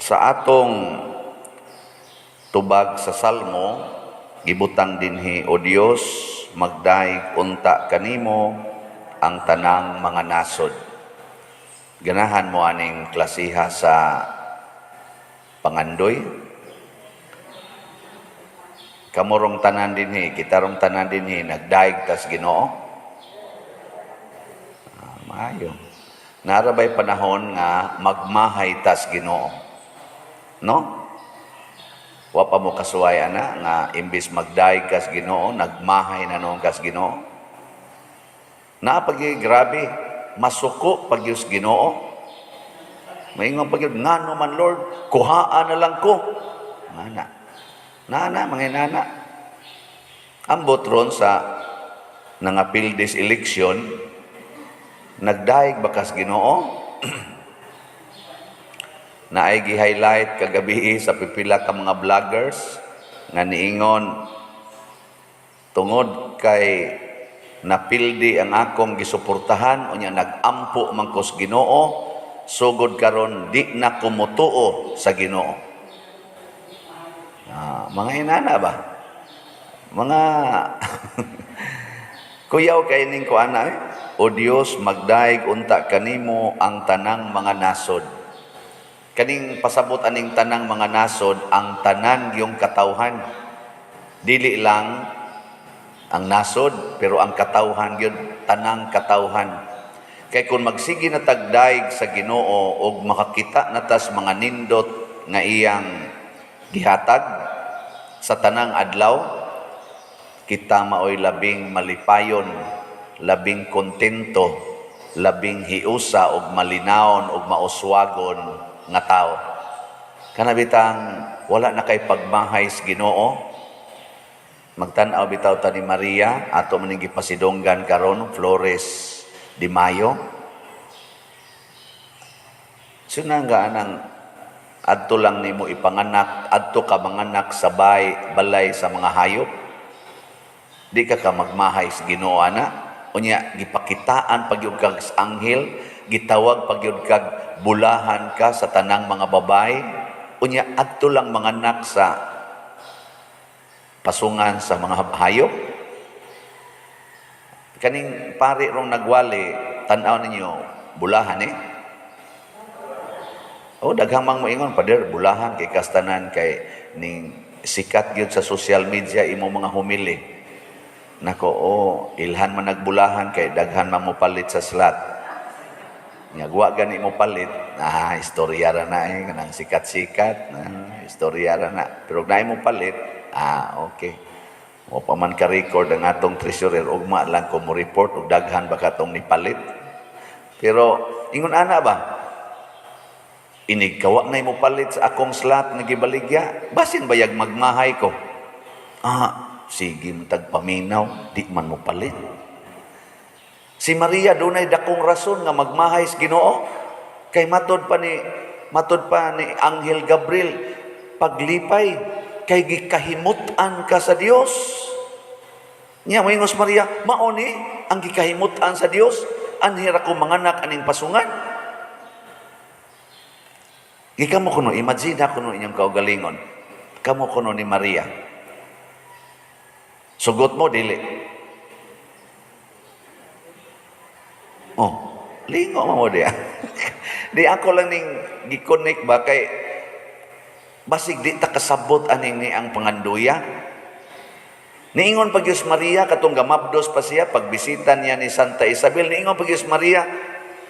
Sa atong tubag sa Salmo, gibutang dinhi, "O Dios, magdayeg unta kanimo ang tanang mga nasod." Ganahan mo aning klasiha sa pangandoy? Kamurong tanan dinhi, kitarong tanan dinhi, nagdayeg tas Ginoo? Ah, maayo. Naa ra bay panahon nga magmahay tas Ginoo? No? Wa pa mo kasuway ana nga imbis magdayeg kas Ginoo, nagmahay na noon kas Ginoo. Naa pag grabe, masuko pag sa Ginoo. Maingon pag ngano man, Lord, kuhaan na lang ko. Mana. Nana, mga nana. Ambot ron sa nangapildi sa eleksyon, nagdayeg ba kas Ginoo? Naay gi-highlight kagabi sa pipila ka mga vloggers nga niingon, "Tungod kay napildi ang akong gisuportahan, unya nag-ampo man ko sa Ginoo, sugod karon di na ko motuo sa Ginoo." Ah, mga inana ba? Mga kuyaw kay ning kuana eh. "O Dios, magdayeg unta kanimo ang tanang mga nasod." Kaning pasabot aning tanang mga nasod, ang tanan yung katawhan. Dili lang ang nasod, pero ang katawhan gyud, tanang katawhan. Kay kung magsige na tagdayeg sa Ginoo og makakita na tas mga nindot nga iyang gihatag sa tanang adlaw, kita maoy labing malipayon, labing kontento, labing hiusa og malinawon og mauswagon nga tao. Kana bitang wala na kay pagmahay sa Ginoo, magtan-aw bitaw ta ni Maria, ato man ning gipasidunggan karon, Flores de Mayo. Sino nga anang adto lang nimo ipanganak, adto ka manganak sa bay, balay sa mga hayop? Di ka ka magmahay sa Ginoo ana? Unya gipakitaan pagyud kag sa anghel, gitawag pagyud kag bulahan ka sa tanang mga babae. Unya adto lang manganak sa pasungan sa mga hayop. Kaning pari rong nagwali, tan-aw ninyo, bulahan eh. Oh, daghang mang moingon, "Pader, bulahan kay kastanan kay ning sikat gyud sa social media imo mga homily." Nako, oh, ilhan man nagbulahan kay daghan man mo palit sa slot. Nya wa gani mo palit, ah, istorya ra na eh, kanang sikat-sikat, ah, istorya ra na. Pero naay mo palit, ah, okay. Wa pa man ka-record ang atong treasurer, ugma lang ko mo report og daghan ba katong nipalit. Pero ingon ana ba? Inig kawa na mo palit sa akong slot nga gibaligya, basin bayag magmahay ko. Ah, sige man tagpaminaw, di man mo palit. Si Maria dunay dakong rason nga magmahay sa Ginoo. Kay matod pa ni Anghel Gabriel, "Paglipay kay gikahimut-an ka sa Dios." Nya moingon si Maria, "Mao ni ang gikahimut-an sa Dios, anhi ra ko manganak aning pasungan." Gikamo kuno, imagine kuno inyong kaugalingon. Kamo kuno ni Maria. Sugot mo, dili? Oh, lingo mo di. Di ako lang ning gi-connect ba kay basig di ta kasabot aning ni ang panganduya. Niingon pag Diyos Maria katong gamabdos pa siya pagbisita niya ni Santa Isabel, niingon pag Diyos Maria,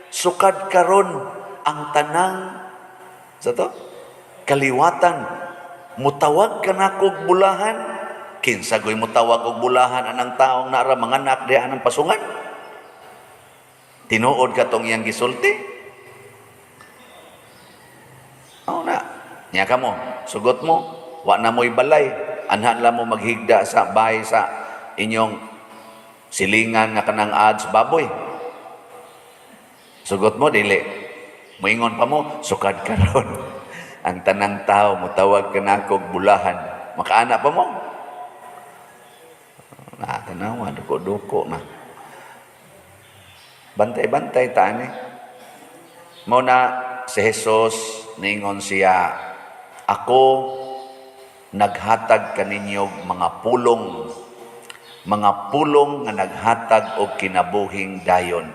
"Sukad karon ang tanang sa to kaliwatan mutawag kanakog bulahan." Kinsa goy mutawag og bulahan anang taong naara manganak diha anang pasungan? Tinuod katong iyang gisulti. Oh na. Nya kamo, sugot mo, wa na mo'y balay. Anhan lang mo maghigda sa bahay sa inyong silingan nga kanang ads baboy. Sugot mo, dili? Moingon pa mo, "Sukad karon ang tanang tao mutawag kanakog bulahan." Makaana pa mo? Na tanawa, duko-duko na. Bantay-bantay ta ani. Mao na si Jesus Ningon siya, "Ako naghatag kaninyo mga pulong, mga pulong nga naghatag og kinabuhing dayon.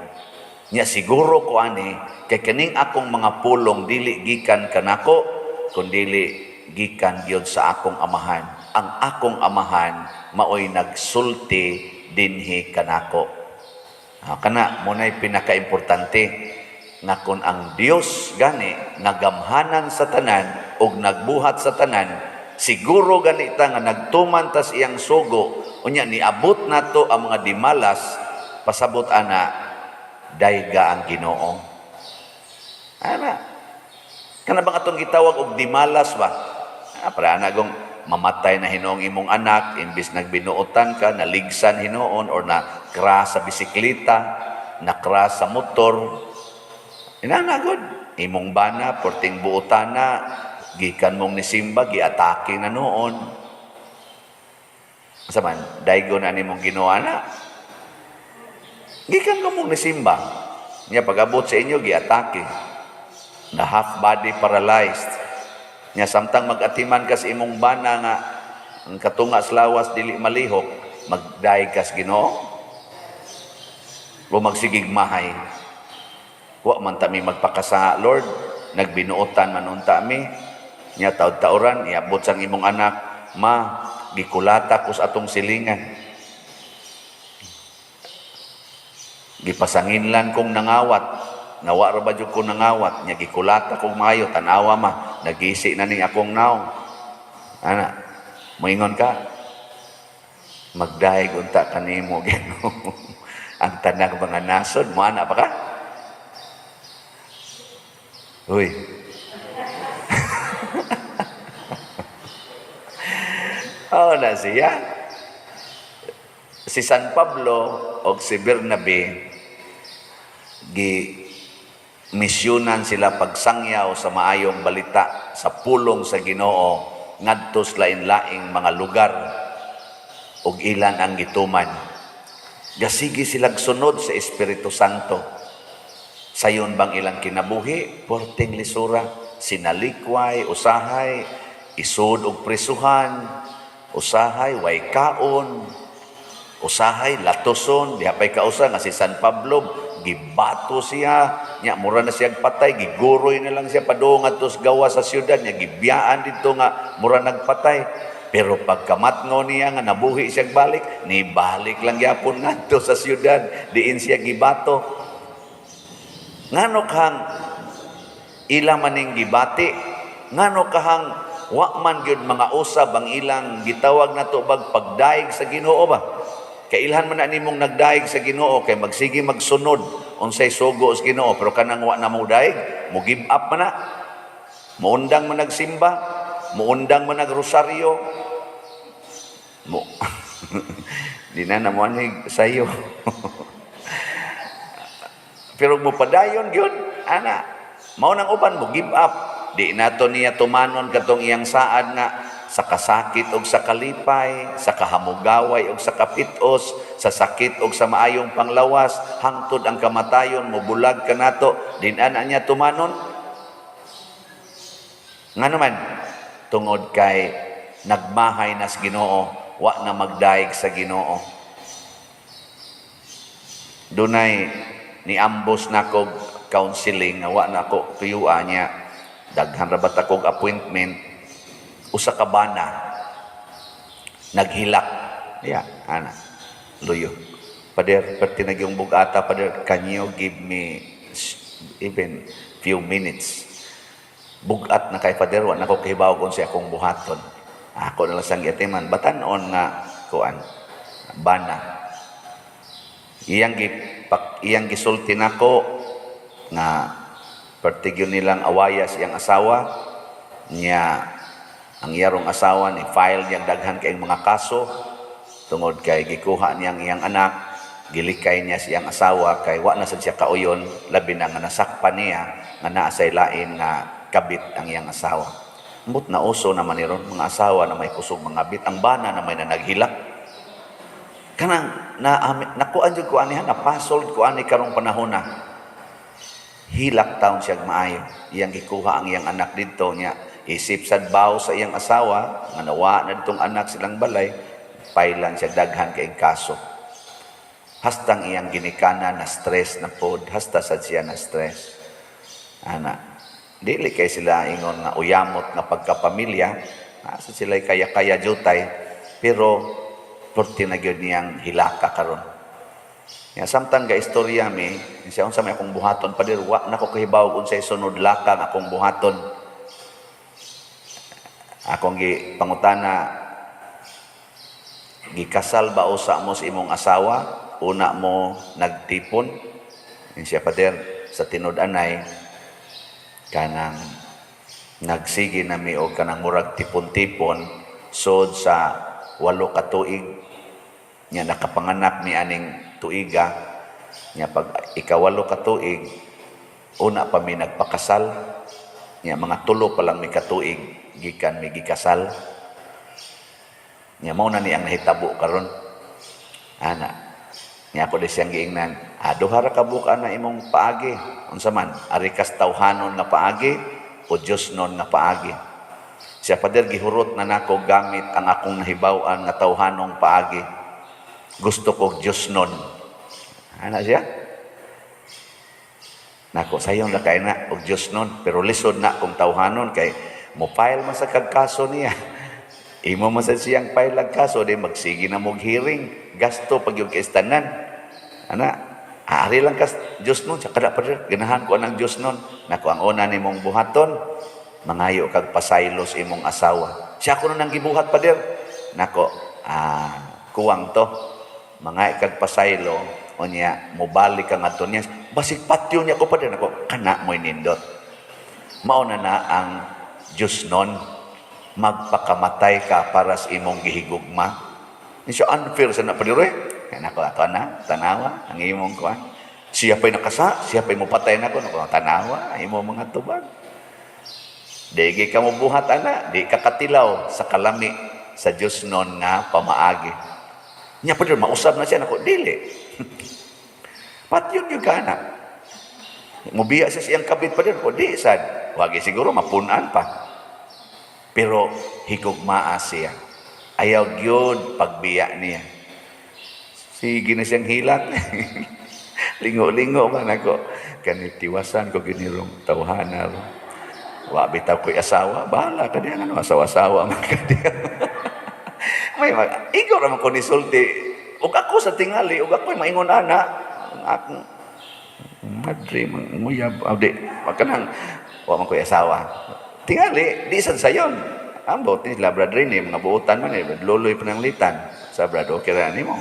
Nya siguro ko ani kay kaning akong mga pulong dili gikan kanako, kundili gikan gyud sa akong Amahan. Ang akong Amahan maoy nagsulti dinhi kanako." Ah, kana mao nay pinakaimportante nga kon ang Dios gani nga gamhanan sa tanan ug nagbuhat sa tanan, siguro gani ta nga nagtuman tas iyang sugo, unya niabot nato ang mga dimalas, pasabot ana, dayga ang Ginoo. Ana. Kana bang atong gitawag og dimalas ba? Ah, para ana gong mamatay na hinuong imong anak, imbis nagbinuotan ka, naligsan hinuon or na crash sa bisikleta, na crash sa motor. Inana gud, imong bana porting buotana, gikan mong nisimba, giatake na noon. Asa man, daygo na nimong Ginoo na. Gikan ko mong nisimba. Nya pag-abot sa inyo, giatake. Na half body paralyzed. Nya samtang mag-atiman ka sa imong bana nga ang katunga sa lawas dili malihok, magdayeg kas Ginoo. O magsigig mahay. Wa man ta mi magpakasa, Lord, nagbinuotan man unta mi. Nya taud-tauran iabot sang imong anak, "Ma, gikulata ko sa atong silingan. Gipasanginlan kong nangawat. Nawa ra ba jud ko nangawat? Nya gikulata kong maayo, tan-awa ma, nagisi na ning akong naong." Ana, moingon ka, "Magdayeg unta kanimo, Ginoo." Ang tanang mga nasod, mo ana pa ka? Uy. Oh, na siya. Si San Pablo o si Bernabe, gi misyonan sila pagsangyaw sa maayong balita sa pulong sa Ginoo ngadto sa lain-laing mga lugar ug ilan ang gituman. Gasigi silag sunod sa Espiritu Santo. Sayon bang ilang kinabuhi? Porting lisura, sinalikway, usahay, isod og presuhan, usahay, way kaon, usahay, latoson, diha pa'y kausa nga si San Pablo, gibato siya, nya mura na siya patay, giguroy na lang siya padung ngadto sa gawas sa syudad, nya gibiyaan didto nga mura nagpatay. Pero pagkamatngo niya nga nabuhi siya balik, ni balik lang gyapon ngadto sa syudad, diin siya gibato. Ngano kang ila maning gibati? Ngano kahang wa man gyud mga usab ang ilang gitawag nato bag pagdaig sa Ginoo ba? Kailhan man na nimong nagdaig sa Ginoo kay magsige magsunod unsay sugo sa Ginoo, pero kanang wa na mo daig, mo give up man na. Muundang man nagsimba, muundang man nagrosaryo. Mo di na na mo ani sayo. Pero mo padayon gyud ana. Mao nang uban mo give up. Di nato niya tumanon katong iyang saad nga sa kasakit og sa kalipay, sa kahamugaway og sa kapitos, sa sakit og sa maayong panglawas, hangtod ang kamatayon mobulag kanato, din ana niya tumanon. Ngano man, tungod kay nagmahay nas Ginoo, wa na magdaig sa Ginoo. Dunay niambos nako counseling nga wa na ako tuyua niya. Daghan ra bat akong appointment. Usa ka bana naghilak. Ya, ana. Luyo. "Pader, perti na yung bugata, pader, can you give me even few minutes? Bugat na kay pader, wa na ko kahibaw kung siya akong buhaton." Ako na lang sang giatiman, batan-on nga kuan bana. Iyang gisulti nako nga pertigyon nilang awaya sa iyang asawa niya. Ang iyarong asawa ni file niyang daghan kayong mga kaso tungod kay gikuha niyang iyang anak, gilikay niya siyang asawa kay wa na sad siya kauyon, labi na nga nasakpan niya nga naa say lain nga kabit ang iyang asawa. Ambot na uso naman ni ron mga asawa na may kusog mga bit, ang bana na may nanaghilak. Kanang na nakuan jud ko ani ha, napasold ko ani karong panahon na. Hilak taon siya maayo. Iyang gikuha ang iyang anak didto niya. Isip sad baw sa iyang asawa, nga nawa na ditong anak silang balay, pailan siya daghan kay kaso. Hastang iyang ginikana na stress na pod, hasta sad siya na stress. Ana, dili kay sila ingon nga uyamot nga pagkapamilya, asa sila kaya-kaya jutay, pero perti na gyud niyang hilaka karon. Ya, samtang ga istorya mi, siya unsa may akong buhaton, pader, wa na ko kahibaw unsay sunod lakang akong buhaton. Akong gi pangutana, gikasal ba usa mo sa imong asawa? Una mo nagtipon? Yun siya, pader, sa tinud-anay, kanang nagsige na mi og kanang murag tipon-tipon sod sa 8 ka tuig nya nakapanganak mi aning tuiga nya. Pag ika-8 ka tuig, una pa mi nagpakasal nya. Mga 3 pa lang mi katuig gikan mi gikasal nya. Mao na ni ang nahitabo karon ana nya. Ako di siyang giingnan, duha ra ka buok na imong paagi. Unsa man ari kas tawhanon nga paagi o Diosnon nga paagi? Siya, pader, gihurot na nako gamit ang akong nahibaw-an nga tawhanong paagi. Gusto ko Diosnon. Ana siya. Nako, sayon ra kay na og Diosnon, pero lisod na kung tawhanon kay mo file man sa kag kaso niya. Imo man sa siyang file ang kaso, di magsige na mog hearing, gasto pag yung kaistanan. Ana, ari lang kas Diosnon sa kada, pader, ganahan ko anang Diosnon. Nako, ang una nimong buhaton, mangayo kag pasaylo sa imong asawa. Siya ko nang gibuhat, pader. Nako, kuwang to. Mangayo kag pasaylo, unya mobalik ka ngadto niya. Basig patyon niya ko, pader. Nako, kana mo'y nindot. Mao na na ang Diosnon, magpakamatay ka para sa imong gihigugma. Ni siya, unfair sa na, pader eh. Kaya nako, ato na, tanawa, ang imong kuan. Siya pa'y nakasa, siya pa'y mupatay nako, nako, tanawa, ang imong mga tubag. Di ka mo buhat ana, di ka katilaw sa kalami sa Diosnon nga pamaagi. Nya, pader, mausab na siya nako, dili. Patyon yung ka na. Mubiya siya siyang kabit, pader, ko di sad. Wagi siguro mapunan pa. Pero higugmaa siya. Ayaw gyud pagbiya niya. Sige na siyang hilak. Lingo-lingo man ako. Kanitiwasan ko ginirong tawhana ro. Wa bitaw ko'y asawa, bahala ka diyan, ano, asawa-asawa man ka diyan. May mag, ikaw raman ko nisulti. Ug ako sa tingali, ug ako'y maingon ana, ang akong madre, manguyab, oh, di, kanang, wa man ko'y asawa. Tingali, di sad sayon. Ambot ni sila brad rin eh, mga buutan man eh, Brad Loloy pananglitan. Sa Brad, okay ra nimo.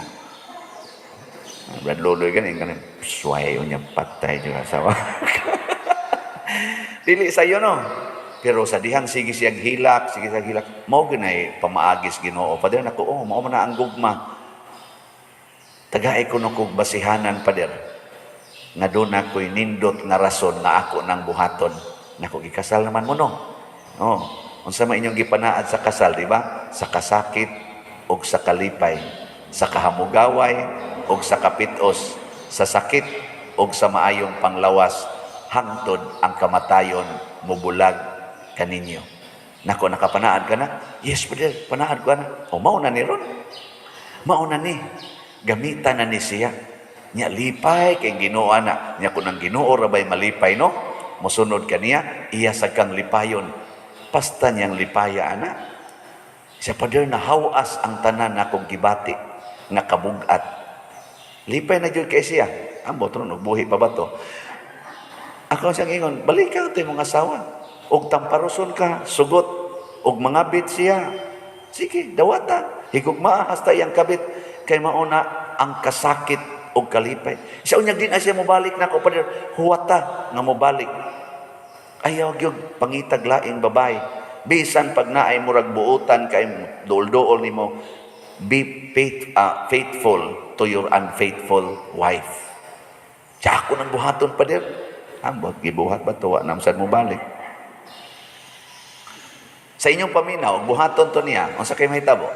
Brad Loloy ganin, ganin, suway niya patay yung asawa. Dili sayo no. Pero sa dihang sige siyang hilak, sige siyang hilak, mao ginay pamaagis Ginoo. Pader, nako, oh, mao man na ang gugma. Tagay ko no kog basihanan, pader. Nga doon ako'y nindot nga rason nga ako nang buhaton. Nako, gikasal naman mo no. Oh, unsa man inyong gipanaad sa kasal, di ba? Sa kasakit ug sa kalipay, sa kahamugaway ug sa kapitos, sa sakit ug sa maayong panglawas, hangtod ang kamatayon mubulag kaninyo. Nako, nakapanaad ka na? Yes, brother, panaad ko na. O, mao na ni ron. Mao na ni. Gamitan na ni siya. Nya lipay kay Ginoo na. Nya kun ang Ginoo ra bay malipay no, mosunod kaniya, iya sa kang lipayon. Pasta niyang lipaya ana. Siya, pader, na hawas ang tanan akong gibati nga kabugat. Lipay na jud kay siya. Ambot ron og buhi pa ba to? Ako siyang ingon, balik ka to imong asawa. Og tamparuson ka, sugot, og mangabit siya. Sige, dawata. Higugmaa hasta iyang kabit. Kay mauna ang kasakit og kalipay. Siya, unyag din na siya mobalik nako, pader, huwata nga mobalik. Ayaw gyud pangitag laing babae. Bisan pag naay murag buutan kay duol-duol nimo, be faithful to your unfaithful wife. Siya ako nang buhaton, pader. Ambot, gibuhat ba to? Wa namsan mo balik. Sa inyong paminaw, buhaton to niya, unsa kay mahitabo?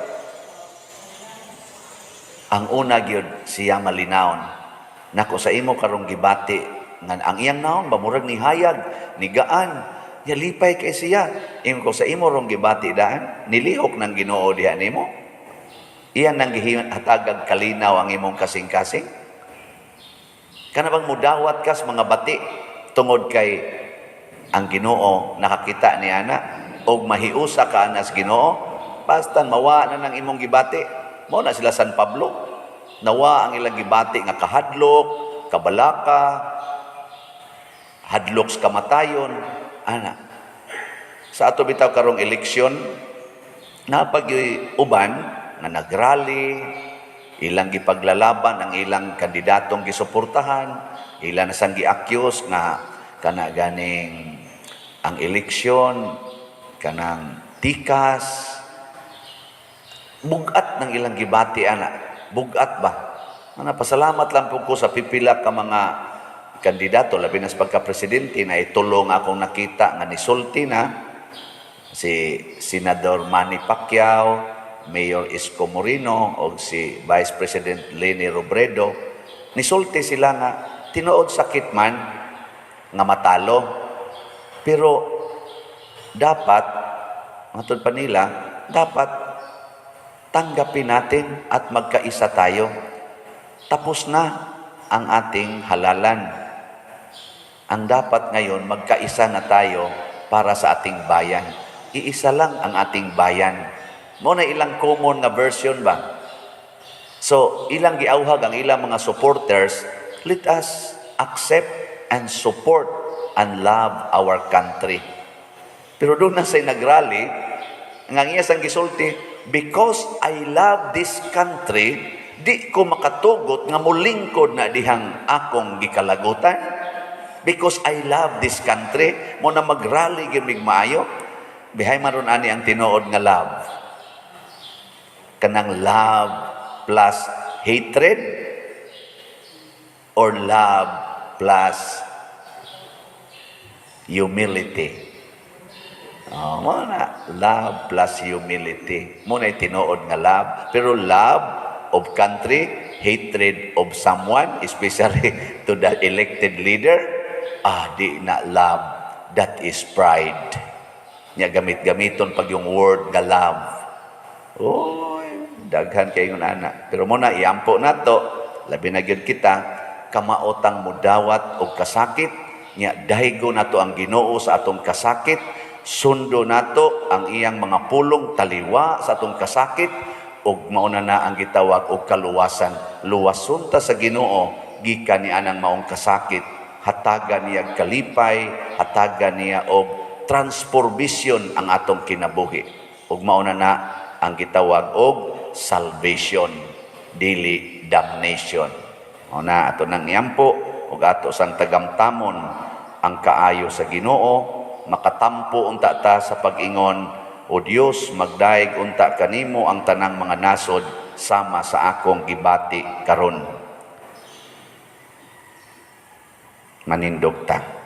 Ang una gyud siya malinawon. Nako, sa imo karong gibati Nga ang iyang naong ba murag ni hayag, ni gaan. Ya lipay kay siya. Ingon ko sa imo rong gibati daan, nilihok ng Ginoo diha nimo. Iyan nang gihatagag kalinaw ang imong kasing-kasing. Kana bang mudawat kas mga bati tungod kay ang Ginoo nakakita ni ana og mahiusa ka anas Ginoo, basta mawa na nang imong gibati. Mao na sila San Pablo. Nawa ang ilang gibati nga kahadlok, kabalaka, hadlok sa kamatayon, ana. Sa ato bitaw karong eleksyon, napag uban nga nagrally, ilang gipaglalaban ang ilang kandidatong gisuportahan, ilang nasang gi-accuse nga kana ganing ang eleksyon kanang tikas, bugat ng ilang gibati ana, bugat ba. Mana pasalamat lang po ko sa pipila ka mga kandidato, labi na sa pagka-presidente, na itulong akong nakita nga nisulti na si Senador Manny Pacquiao, Mayor Isko Moreno o si Vice President Leni Robredo. Nisulti sila nga tinuod sakit man nga matalo, pero dapat, matod pa nila, dapat tanggapin natin at magkaisa tayo. Tapos na ang ating halalan. Ang dapat ngayon, magkaisa na tayo para sa ating bayan. Iisa lang ang ating bayan. Mo na ilang common nga version ba? So, ilang giawhag ang ilang mga supporters, let us accept and support and love our country. Pero doon na say nagrally, nga ang iya sang gisulti, "Because I love this country, di ko makatugot nga mulingkod na dihang akong gikalagutan. Because I love this country," mo na magrally gyud mig maayo. Bihay man ron ani ang tinuod nga love. Kanang love plus hatred or love plus humility. Oh, mo na love plus humility. Mo na tinuod nga love. Pero love of country, hatred of someone, especially to the elected leader, di na love. That is pride. Nya gamit-gamiton pag yung word nga love. Oy, daghan kayo ana. Pero mo na iampo nato, labi na gyud kita kamaotang mudawat og kasakit, nya daygo nato ang Ginoo sa atong kasakit, sundo nato ang iyang mga pulong, taliwa sa atong kasakit ug mauna na ang gitawag og kaluwasan. Luwason ta sa Ginoo gikan ni anang maong kasakit, hatagan niya kalipay, hatagan niya og transformation ang atong kinabuhi ug mauna na ang gitawag og salvation, dili damnation. O na ato nang iampo ug ato sang tagamtamon ang kaayo sa Ginoo, makatampo unta ta sa pag-ingon, "O Dios, magdayeg unta kanimo ang tanang mga nasod sama sa akong gibati karon." Manindog ta.